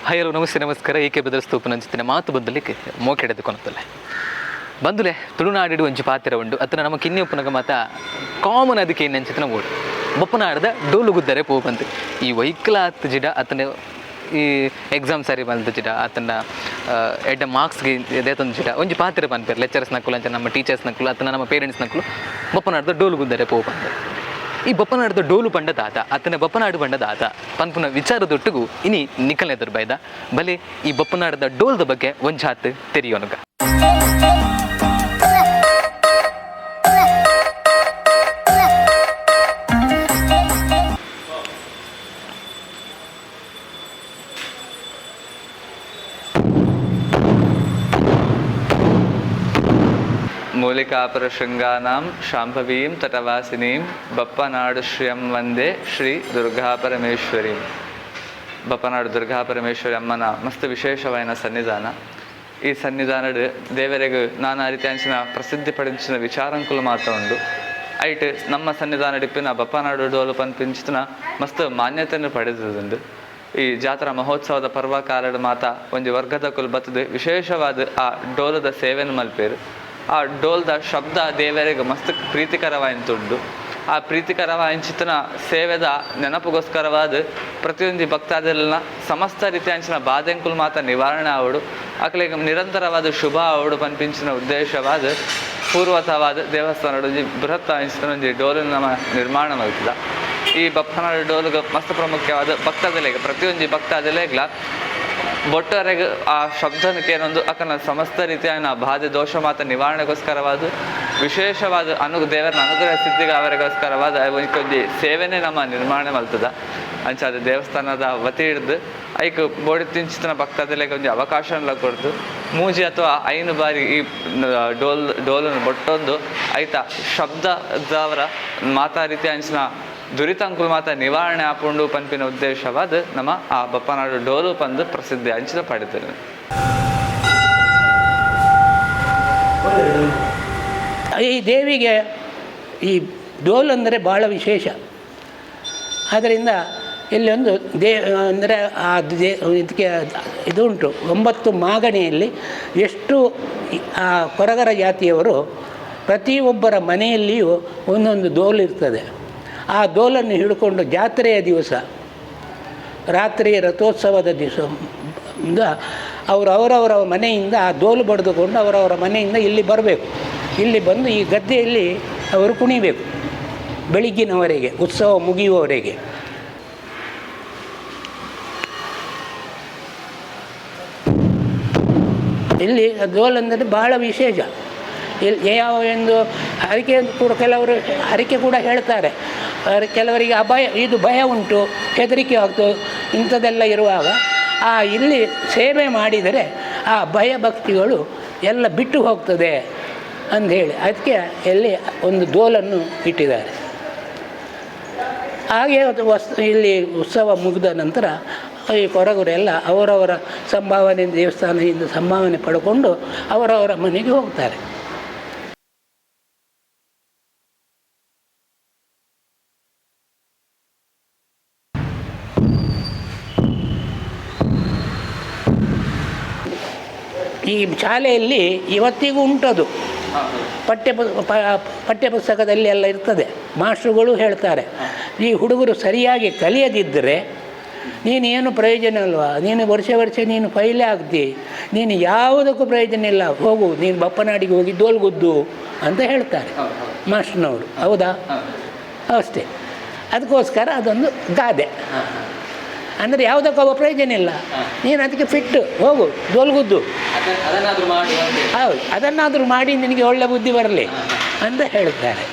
Hi hello namaste ನಮಸ್ಕಾರ. ಏಕೆ ಬದಲಿಸ್ತೂಪು ನಂಚಿತ್ತಿನ ಮಾತು ಬದಲಿಕ್ಕೆ ಮೋಕೆಡೆದು ಕೊನತ್ತಲ್ಲ ಬಂದುಲೆ. ತುಳುನಾಡಿಡು ಒಂಜಿ ಪಾತ್ರ ಉಂಡು ಅತ್ತನ ನಮ್ಮ ಕಿನ್ನಿ ಉಪ್ಪುನಗ ಮಾತ ಕಾಮನ್ ಅದಕ್ಕೆ ಏನು ಓಡು ಬೊಪ್ಪನಾಡ್ದ ಡೋಲು ಗುದ್ದರೆ ಪೋಪಂತೆ. ಈ ವೈಕ್ಲಾತ್ ಜಿಡ ಅತ್ತನ ಈ ಎಕ್ಸಾಮ್ ಸರಿ ಬಂದ ಜಿಡ ಅತ್ತನ ಎಡ್ಡ ಮಾರ್ಕ್ಸ್ಗೆ ದೇತೊಂದು ಜಿಡ ಒಂಜಿ ಪಾತ್ರ ಪನ್ಪೇರು ಲೆಕ್ಚರ್ಸ್ ನಕುಲು ಅಂಚ ನಮ್ಮ ಟೀಚರ್ಸ್ ನಕುಲು ಅತ್ತನ ನಮ್ಮ ಪೇರೆಂಟ್ಸ್ ನಕುಲು ಬೊಪ್ಪನಾಡ್ದ ಡೋಲು ಗುದ್ದರೆ ಪೋಪಂತೆ. ಈ ಬೊಪ್ಪನಾಡ್ದ ಡೋಲು ಪಂಡ ದಾತ ಅತ್ತನ ಬೊಪ್ಪನಾಡು ಪಂಡ ದಾತ ಪನ್ಪುನ ವಿಚಾರದೊಟ್ಟಿಗೂ ಇನಿ ನಿಕಲ್ನೆ ಬೈದ ಬಲೆ ಈ ಬೊಪ್ಪನಾಡದ ಡೋಲ್ದ ಬಗ್ಗೆ ಒಂಜಾತ್ ತೆರಿಯೋನುಗ. ಮೂಲಿಕಾಪರಶೃಂಗಾನಾಂ ಶಾಂಭವೀಂ ತಟವಾಸಿನೀಂ ಬಪ್ಪನಾಡು ಶ್ರಿಯಂ ವಂದೇ ಶ್ರೀ ದುರ್ಗಾಪರಮೇಶ್ವರಿ. ಬಪ್ಪನಾಡು ದುರ್ಗಾಪರಮೇಶ್ವರಿ ಅಮ್ಮನ ಮಸ್ತ್ ವಿಶೇಷವಾಯಿನ ಸನ್ನಿಧಾನ. ಈ ಸನ್ನಿಧಾನಡ್ ದೇವರೆಗ್ ನಾನಾ ರೀತಿಯಾಂಚಿನ ಪ್ರಸಿದ್ಧಿ ಪಡೆಂಚಿನ ವಿಚಾರಂಕುಲು ಮಾತ್ರ ಉಂಡು. ಐಟ್ ನಮ್ಮ ಸನ್ನಿಧಾನ ಡಿಪ್ಪಿನ ಬಪ್ಪನಾಡು ಡೋಲು ಪನ್ಪಿಂಚಿನ ಮಸ್ತ್ ಮಾನ್ಯತೆಯನ್ನು ಪಡೆದುಂಡು. ಈ ಜಾತ್ರಾ ಮಹೋತ್ಸವದ ಪರ್ವಕಾಲಡ್ ಮಾತ ಒಂಜಿ ವರ್ಗದಕುಲು ಬತ್ತದು ವಿಶೇಷವಾದ ಆ ಡೋಲದ ಸೇವೆಯನ್ನು ಮಲ್ಪೇರು. ಆ ಡೋಲ್ದ ಶಬ್ದ ದೇವರಿಗೆ ಮಸ್ತ್ ಪ್ರೀತಿಕರವಾಯಿತುಂಡು. ಆ ಪ್ರೀತಿಕರವಾಯಿಂಚಿತನ ಸೇವೆದ ನೆನಪುಗೋಸ್ಕರವಾದ ಪ್ರತಿಯೊಂದು ಭಕ್ತಾದಿಲನ ಸಮಸ್ತ ರೀತಿಯಾಂಚಿನ ಬಾಧೆಂಕುಲು ಮಾತ ನಿವಾರಣೆ ಆವಡು, ಅಕ್ಲೆಗ್ ನಿರಂತರವಾದ ಶುಭ ಆವಡು ಪನ್ಪಿಂಚಿನ ಉದ್ದೇಶವಾದ ಪೂರ್ವತವಾದ ದೇವಸ್ಥಾನಡ್ ಒಂಜಿ ಬೃಹತ್ ಆಯಿಂಚಿನ ಒಂಜಿ ಡೋಲುನ ನಮ ನಿರ್ಮಾಣ ಮಲ್ತದ. ಈ ಬಪ್ಪನಾಡು ಡೋಲುಗ್ ಮಸ್ತ್ ಪ್ರಾಮುಖ್ಯವಾದ ಭಕ್ತಾದಿಲೆಗ್ ಪ್ರತಿಯೊಂಜಿ ಭಕ್ತಾದಿಲೆಗ್ಲ ಬೊಟ್ಟರೆಗ್ ಆ ಶಬ್ದನ ಕೇನೊಂದು ಅಕನ ಸಮಸ್ತ ರೀತಿಯಾದ ಬಾಧೆ ದೋಷ ಮಾತ ನಿವಾರಣೆಗೋಸ್ಕರವಾದ ವಿಶೇಷವಾದ ದೇವರನ ಅನುಗ್ರಹ ಸಿದ್ಧಿಗೆ ಅವರಿಗೋಸ್ಕರವಾದ ಒಂಜಿ ಸೇವೆನೇ ನಮ್ಮ ನಿರ್ಮಾಣ ಮಲ್ತದ. ಅಂಚಾದ ದೇವಸ್ಥಾನದ ವತಿ ಹಿಡ್ದು ಐಕ್ ಬೋಡಿ ತಿಂಚಿತನ ಭಕ್ತಾದಿಲೆಗ್ ಒಂಜಿ ಅವಕಾಶಲ ಕೊರ್ದು 3 ಅಥವಾ 5 ಬಾರಿ ಈ ಡೋಲನ್ನು ಬೊಟ್ಟೊಂದು ಐತ ಶಬ್ದದವರ ಮಾತಾ ರೀತಿಯ ಅಂಚಿನ ದುರಿತಂಕುಲು ಮಾತ ನಿವಾರಣೆ ಆಪುಂಡು ಪನ್ಪಿನ ಉದ್ದೇಶವಾದ ನಮ್ಮ ಆ ಬಪ್ಪನಾಡು ಡೋಲು ಪಂದು ಪ್ರಸಿದ್ಧಿ ಅಂಚಿನ ಪಡೆದರು. ಈ ದೇವಿಗೆ ಈ ಡೋಲು ಅಂದರೆ ಭಾಳ ವಿಶೇಷ. ಆದ್ದರಿಂದ ಇಲ್ಲಿ ಒಂದು ಅಂದರೆ ಆ ಇದಕ್ಕೆ ಇದು ಉಂಟು. 9 ಮಾಗಣಿಯಲ್ಲಿ ಎಷ್ಟು ಆ ಕೊರಗರ ಜಾತಿಯವರು ಪ್ರತಿಯೊಬ್ಬರ ಮನೆಯಲ್ಲಿಯೂ ಒಂದೊಂದು ಡೋಲು ಇರ್ತದೆ. ಆ ಡೋಲನ್ನು ಹಿಡ್ಕೊಂಡು ಜಾತ್ರೆಯ ದಿವಸ ರಾತ್ರಿ ರಥೋತ್ಸವದ ದಿವಸ ಅವರು ಅವರವರ ಮನೆಯಿಂದ ಆ ಡೋಲು ಬಡಿದುಕೊಂಡು ಅವರವರ ಮನೆಯಿಂದ ಇಲ್ಲಿ ಬರಬೇಕು. ಇಲ್ಲಿ ಬಂದು ಈ ಗದ್ದೆಯಲ್ಲಿ ಅವರು ಕುಣಿಬೇಕು ಬೆಳಿಗ್ಗಿನವರೆಗೆ, ಉತ್ಸವ ಮುಗಿಯುವವರೆಗೆ. ಇಲ್ಲಿ ಡೋಲಂದರೆ ಭಾಳ ವಿಶೇಷ. ಇಲ್ಲಿ ಯಾವ ಒಂದು ಹರಕೆ ಕೂಡ ಕೆಲವರು ಹರಕೆ ಕೂಡ ಹೇಳ್ತಾರೆ. ಕೆಲವರಿಗೆ ಅಭಯ ಇದು ಭಯ ಉಂಟು, ಹೆದರಿಕೆ ಆಗ್ತದೆ, ಇಂಥದ್ದೆಲ್ಲ ಇರುವಾಗ ಆ ಇಲ್ಲಿ ಸೇವೆ ಮಾಡಿದರೆ ಆ ಭಯಭಕ್ತಿಗಳು ಎಲ್ಲ ಬಿಟ್ಟು ಹೋಗ್ತದೆ ಅಂಥೇಳಿ ಅದಕ್ಕೆ ಇಲ್ಲಿ ಒಂದು ಡೋಲನ್ನು ಇಟ್ಟಿದ್ದಾರೆ. ಹಾಗೆ ಇಲ್ಲಿ ಉತ್ಸವ ಮುಗಿದ ನಂತರ ಈ ಕೊರಗರೆಲ್ಲ ಅವರವರ ಸಂಭಾವನೆ ದೇವಸ್ಥಾನದಿಂದ ಸಂಭಾವನೆ ಪಡ್ಕೊಂಡು ಅವರವರ ಮನೆಗೆ ಹೋಗ್ತಾರೆ. ಈ ಶಾಲೆಯಲ್ಲಿ ಇವತ್ತಿಗೂ ಉಂಟದು, ಪಠ್ಯಪುಸ್ತಕದಲ್ಲಿ ಎಲ್ಲ ಇರ್ತದೆ. ಮಾಸ್ಟ್ರುಗಳು ಹೇಳ್ತಾರೆ, ಈ ಹುಡುಗರು ಸರಿಯಾಗಿ ಕಲಿಯದಿದ್ದರೆ ನೀನೇನು ಪ್ರಯೋಜನ ಅಲ್ವಾ, ನೀನು ವರ್ಷ ವರ್ಷ ನೀನು ಫೈಲೇ ಆಗ್ತಿ, ನೀನು ಯಾವುದಕ್ಕೂ ಪ್ರಯೋಜನ ಇಲ್ಲ, ಹೋಗು ನೀನು ಬಪ್ಪನಾಡಿಗೆ ಹೋಗಿ ದೋಲ್ಗುದ್ದು ಅಂತ ಹೇಳ್ತಾರೆ ಮಾಸ್ಟ್ರನವರು. ಹೌದಾ? ಅಷ್ಟೇ. ಅದಕ್ಕೋಸ್ಕರ ಅದೊಂದು ಗಾದೆ. ಅಂದರೆ ಯಾವುದಕ್ಕೂ ಅವ ಪ್ರಯೋಜನ ಇಲ್ಲ, ನೀನು ಅದಕ್ಕೆ ಫಿಟ್ಟು ಹೋಗು ದೋಲ್ಗುದ್ದು, ಹೌದು ಅದನ್ನಾದರೂ ಮಾಡಿ ನಿನಗೆ ಒಳ್ಳೆ ಬುದ್ಧಿ ಬರಲಿ ಅಂತ ಹೇಳ್ತಾರೆ.